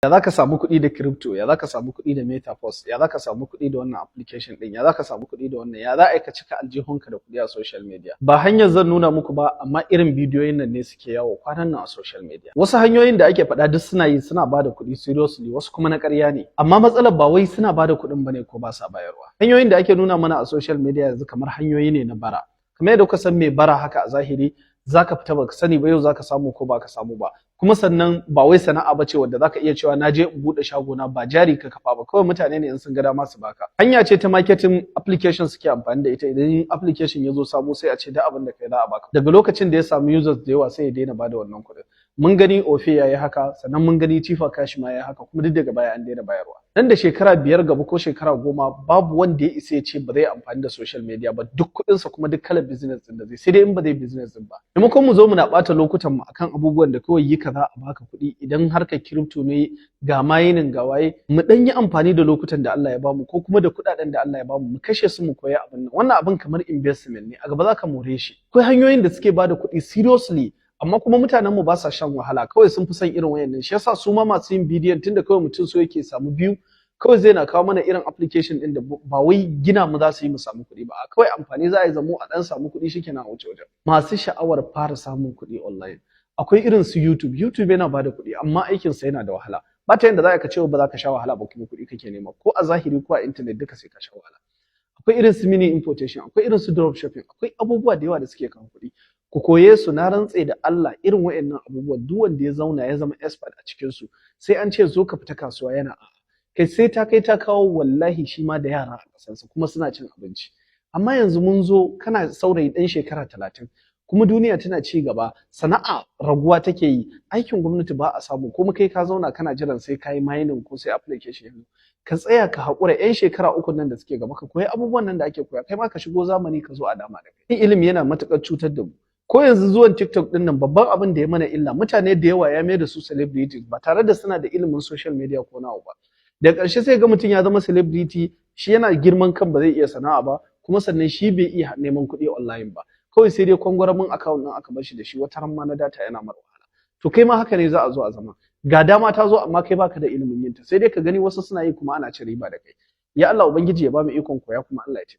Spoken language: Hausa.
Ya za ka samu kuɗi da crypto? Ya za ka samu kuɗi da metaverse? Ya za ka samu kuɗi da wannan application ɗin? Ya za ka samu kuɗi da wannan? Ya za a yi ka cika aljihunka da kuɗi a social media? Ba hanyar zan nuna muku ba, amma irin bidiyoyin nan ne suke yawo kwanan nan a social media. Wasu hanyoyin da ake faɗa duk suna yi, suna bada kuɗi seriously, wasu kuma na ƙarya ne. Amma matsalar ba wai suna bada kuɗin bane ko ba sa bayarwa. Hanyoyin da ake nuna mana a social media yanzu kamar hanyoyi ne na bara. Kamar yadda kuka san mai bara haka a zahiri, zaka fita, baka sani ba yau zaka samu ko baka samu ba. Kuma sannan ba wai sana'a bace wanda zaka iya cewa na je in bude shago na, ba jari ka kafa ba, kawai mutane ne in sun ga dama su baka. Hanya ce ta marketing, application suke amfani da ita. Idan application ya zo sabo, sai a ce da abin da kai za a baka. Daga lokacin da ya samu users da yawa, sai ya daina bada wannan kuɗin. Mun gani Opay yayi haka, sannan mun gani Chipper Cash ma yayi haka, kuma duk daga baya an daina bayarwa. Nan da shekara 5 gaba ko shekara 10, babu wanda ya isa ya ce ba zai amfani da social media ba, duk kuɗinsa kuma duk kalar business din da zai, sai dai in ba zai business din ba. Maimakon mu zo muna ɓata lokutan mu akan abubuwan da kawai yi kaza a baka kuɗi, idan harkar crypto ne, ga mining, ga waye, mu dan yi amfani da lokutan da Allah ya bamu ko kuma da kuɗaɗen da Allah ya bamu, mu kashe su mu koya abin nan. Wannan abin kamar investment ne, a gaba za ka more shi. Akwai hanyoyin da suke bada kuɗi seriously, amma kuma mutanen mu ba sa shan wahala, kawai sun fi son irin wayannan. Shi yasa su ma masu yin bidiyon, tunda kawai mutum so yake samu biyu, kawai zai na kawo mana irin application din da ba wai gina mu za su yi mu samu kuɗi ba, kawai amfani za a yi zamo a dan samu kuɗi, shikenan a wuce wajen. Masu sha'awar fara samun kuɗi online, akwai irin su YouTube. YouTube yana bada kuɗi, amma aikin sa yana da wahala. Ba ta yanda za ka ce ba za ka sha wahala ba kuma kuɗi kake nema. Ko a zahiri ko a internet, duka sai ka sha wahala. Akwai irin su mini importation, akwai irin su drop shipping, akwai abubuwa da yawa da suke kawo kuɗi. Ku koye su. Na rantse da Allah, irin waɗannan abubuwan, duk wanda ya zauna ya zama expert a cikin su, sai an ce zo ka fita kasuwa yana a'a. Kai, sai ta kai ta kawo, wallahi shi ma da yara a ƙasarsa kuma suna cin abinci. Amma yanzu mun zo kana saurayi ɗan shekara 30, kuma duniya tana ci gaba, sana'a raguwa take yi, aikin gwamnati ba a samu, kuma kai ka zauna kana jiran sai ka yi mining ko sai application. Yanzu ka tsaya ka haƙura, 'yan shekara 3 nan da suke gaba, ka koyi abubuwan nan da ake koya, kai ma ka shigo zamani, ka zo a dama da kai. Ilimi yana matuƙar cutar da mu. Ko yanzu zuwan TikTok din nan, babban abin da ya mana illa, mutane da yawa ya mai da su celebrities ba tare da suna da ilimin social media ko nawa ba. Da ƙarshe sai ga mutum ya zama celebrity, shi yana girman kan ba zai iya sana'a ba, kuma sannan shi bai iya neman kuɗi online ba. Kawai sai dai kwangwaramin account ɗin aka bar shi da shi, wata ran ma na data yana mara wahala. To kai ma haka ne za a zo a zama. Ga dama ta zo, amma kai baka da ilimin yinta, sai dai ka gani wasu suna yi kuma ana cin riba da kai. Ya Allah, ubangiji ya bamu ikon koya, kuma Allah ya taimake.